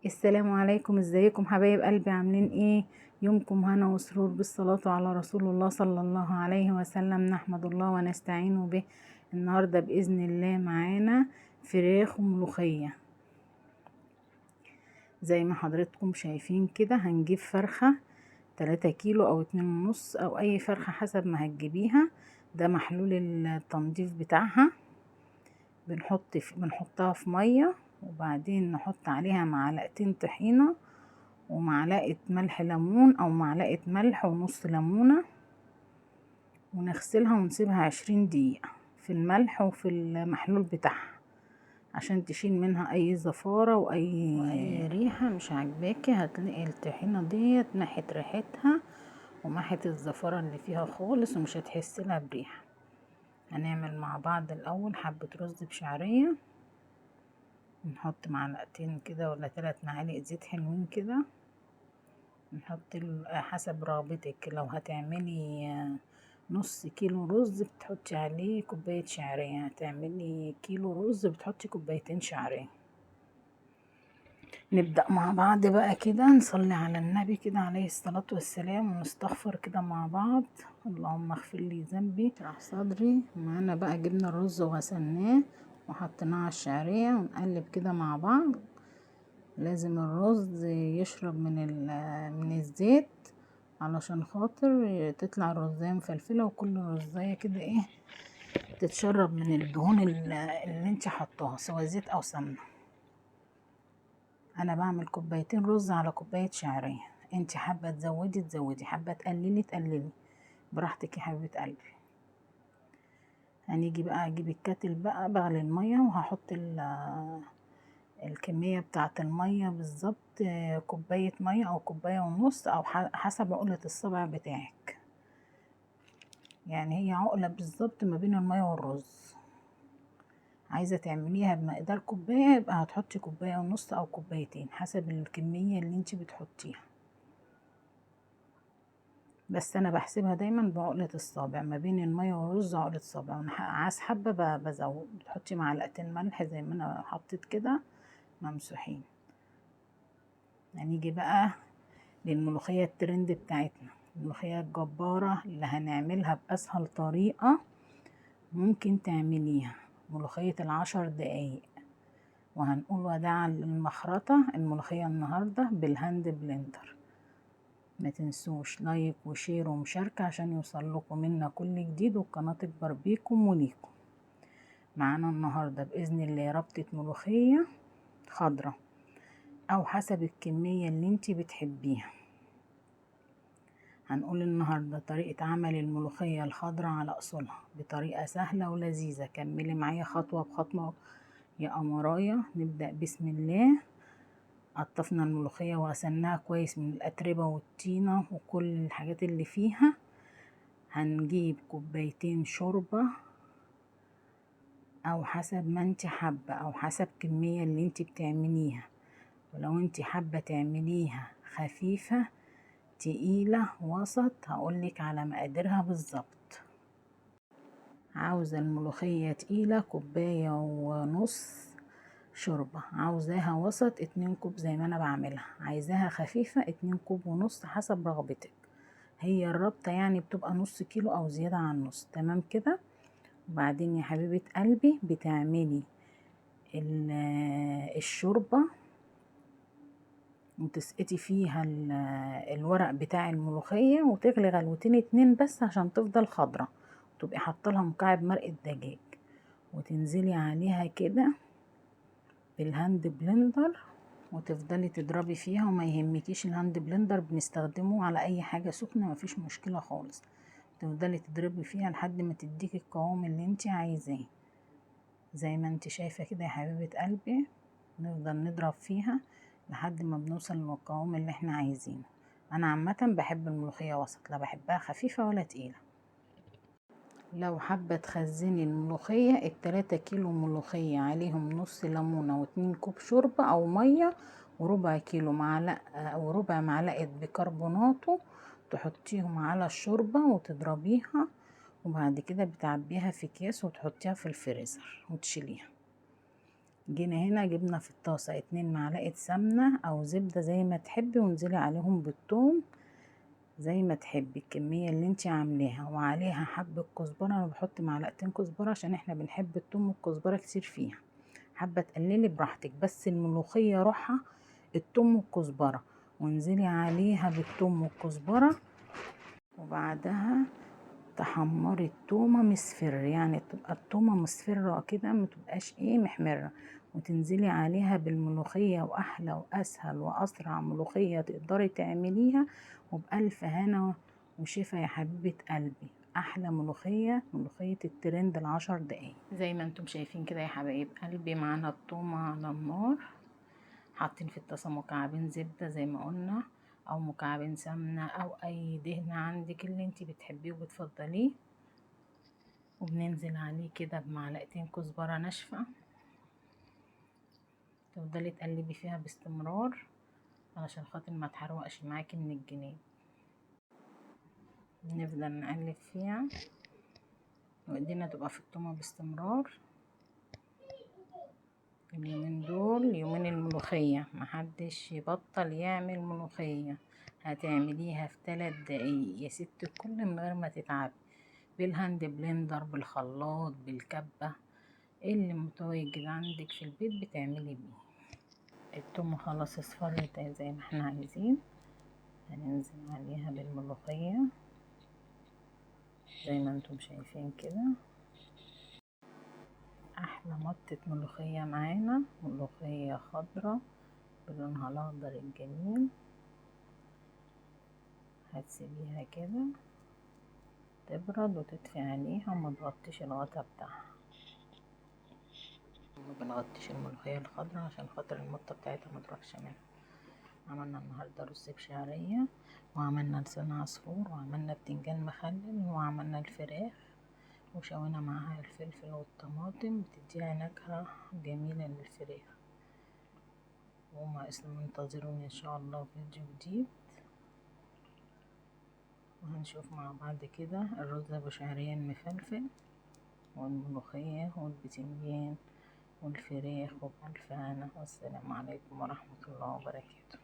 السلام عليكم، ازيكم حبايب قلبي؟ عاملين ايه؟ يومكم هنا وسرور بالصلاة على رسول الله صلى الله عليه وسلم. نحمد الله ونستعين به. النهاردة بإذن الله معانا فراخ وملوخية زي ما حضرتكم شايفين كده. هنجيب فرخة 3 كيلو او 2.5 او اي فرخة حسب ما هتجيبيها. ده محلول التنظيف بتاعها. بنحطها في مية، وبعدين نحط عليها معلقتين طحينة ومعلقة ملح ليمون او معلقة ملح ونص ليمونة، ونغسلها ونسيبها 20 دقيقة في الملح وفي المحلول بتاعها عشان تشيل منها اي زفارة واي ريحة مش عاجباكي. هتلاقي الطحينة ديت محت ريحتها ومحت الزفارة اللي فيها خالص، ومش هتحسي لها بريحة. هنعمل مع بعض الاول حبة رز بشعرية. نحط معلقتين كده ولا 3 معالق زيت حلوين كده. نحط حسب رغبتك، لو هتعملي نص كيلو رز بتحطي عليه كوباية شعرية، هتعملي كيلو رز بتحطي كوبايتين شعرية. نبدأ مع بعض بقى كده، نصلي على النبي كده عليه الصلاة والسلام، ونستغفر كده مع بعض. اللهم اغفر لي ذنبي، اشرح صدري. معانا بقى جبنا الرز وغسلناه وحطيناه على الشعرية، ونقلب كده مع بعض. لازم الرز يشرب من الزيت علشان خاطر تطلع الرزاية مفلفلة، وكل رزاية كده ايه تتشرب من الدهون اللي انت حطاها سواء زيت او سمنة. انا بعمل كوبايتين رز على كوباية شعرية. انت حابة تزودي تزودي، حابة تقللي تقللي، براحتك يا حبيبة قلبي. هنيجي بقى اجيب الكاتل بقى، بغلي المية وهحط الكمية بتاعة المية بالظبط، كوباية مية او كوباية ونص او حسب عقلة الصبع بتاعك، يعني هي عقلة بالظبط ما بين المية والرز. عايزة تعمليها بمقدار كوباية يبقى هتحطي كوباية ونص او كوبايتين حسب الكمية اللي انت بتحطيها، بس انا بحسبها دايما بعقلة الصابع، ما بين المية والرز عقلة صابع. وانا عايز حبة بزود. بتحطي معلقتين ملح زي ما انا حطيت كده ممسوحين. هنيجي بقى للملوخية الترند بتاعتنا، الملوخية الجبارة اللي هنعملها بأسهل طريقة ممكن تعمليها، ملوخية 10 دقايق. وهنقول وداعا للمخرطة. الملوخية النهاردة بال hand blender. ما تنسوش like و share ومشاركة عشان يوصل لكم منا كل جديد والقناة تكبر بيكم وليكم. معانا النهاردة بإذن الله ربطة ملوخية خضرة أو حسب الكمية اللي انتي بتحبيها. هنقول النهاردة طريقة عمل الملوخية الخضرة على أصولها بطريقة سهلة ولذيذة. كملي معايا خطوة بخطوة يا قمرايا. نبدأ بسم الله. قطفنا الملوخية وغسلناها كويس من الأتربة والطينة وكل الحاجات اللي فيها. هنجيب كوبايتين شوربة أو حسب ما انت حابة أو حسب كمية اللي انت بتعمليها، ولو انت حابة تعمليها خفيفة تقيلة وسط هقولك على مقاديرها بالظبط. عاوزة الملوخية تقيلة كوباية ونص شوربة، عاوزاها وسط 2 كوب زي ما انا بعملها، عايزاها خفيفة 2 كوب ونص حسب رغبتك. هي الربطة يعني بتبقى نص كيلو او زيادة عن نص، تمام كده. وبعدين يا حبيبة قلبي بتعملي الشوربة وتسقطي فيها الورق بتاع الملوخية وتغلي غلوتين 2 بس عشان تفضل خضرة، وتبقي حاطه لها مكعب مرقة دجاج، وتنزلي عليها كده بال hand blender وتفضلي تضربي فيها. وما يهمكيش ال hand blender بنستخدمه على اي حاجة سخنة، مفيش مشكلة خالص. تفضلي تضربي فيها لحد ما تديكي القوام اللي انت عايزاه زي ما انت شايفة كده يا حبيبة قلبي. نفضل نضرب فيها لحد ما بنوصل للقوام اللي احنا عايزينه. انا عامة بحب الملوخية وسط، لا بحبها خفيفة ولا تقيلة. لو حابة تخزني الملوخية 3 كيلو ملوخية عليهم نص ليمونة و2 كوب شوربة او مية وربع كيلو معلقة او ربع معلقة بيكربوناتو، تحطيهم على الشوربة وتضربيها، وبعد كده بتعبيها في اكياس وتحطيها في الفريزر وتشيليها. جينا هنا جبنا في الطاسة 2 معلقة سمنة او زبدة زي ما تحبي، وانزلي عليهم بالثوم زي ما تحبي الكمية اللي انتي عاملاها، وعليها حبة كزبرة. انا بحط معلقتين كزبرة عشان احنا بنحب الثوم والكزبرة كتير فيها، حابة تقللي براحتك، بس الملوخية روحها الثوم والكزبرة. وانزلي عليها بالثوم والكزبرة، وبعدها تحمري التومة مصفر، يعني تبقى التومة مصفرة كده، ما تبقاش محمرة، وتنزلي عليها بالملوخية. واحلى واسهل واسرع ملوخية تقدري تعمليها، وبألف هنا وشفا يا حبيبة قلبي. احلى ملوخية، ملوخية الترند 10 دقايق. زي ما انتم شايفين كده يا حبايب قلبي، معانا التومة على النار، حاطين في الطاسة مكعبين زبدة زي ما قلنا، او مكعبين سمنة، او اي دهنة عندك اللي انتي بتحبيه وبتفضليه، وبننزل عليه كده بمعلقتين كزبرة ناشفة. تفضلي تقلبي فيها باستمرار علشان خاطر ما تحرقش معاكي من الجناب. نفضل نقلب فيها وايدينا تبقى في التومة باستمرار. اليومين دول يومين الملوخية، محدش يبطل يعمل ملوخية. هتعمليها في 3 دقايق يا ست الكل من غير ما تتعبي، بال hand blender، بالخلاط، بالكبة، اللي متواجد عندك في البيت بتعملي بيه. التومة خلاص اصفرت زي ما احنا عايزين، هننزل عليها بالملوخية زي ما انتم شايفين كده. احلى مطة ملوخية معانا، ملوخية خضرة بلونها الاخضر الجميل. هتسيبيها كده تبرد وتدفي عليها وما تغطيش الغطا بتاعها. ما بنغطيش الملوخية الخضرا عشان خاطر المطة بتاعتها ما تروحش منها. عملنا النهارده رز بشعرية، وعملنا لسان عصفور، وعملنا بتنجان مخلل، وعملنا الفراخ وشوينا معاها الفلفل والطماطم، بتديها نكهة جميلة للفراخ. وما انتظروني ان شاء الله فيديو جديد، وهنشوف مع بعض كده الرز بشعرية المفلفل والملوخية والبتنجان والفراخ. وبألف هنا، والسلام عليكم ورحمة الله وبركاته.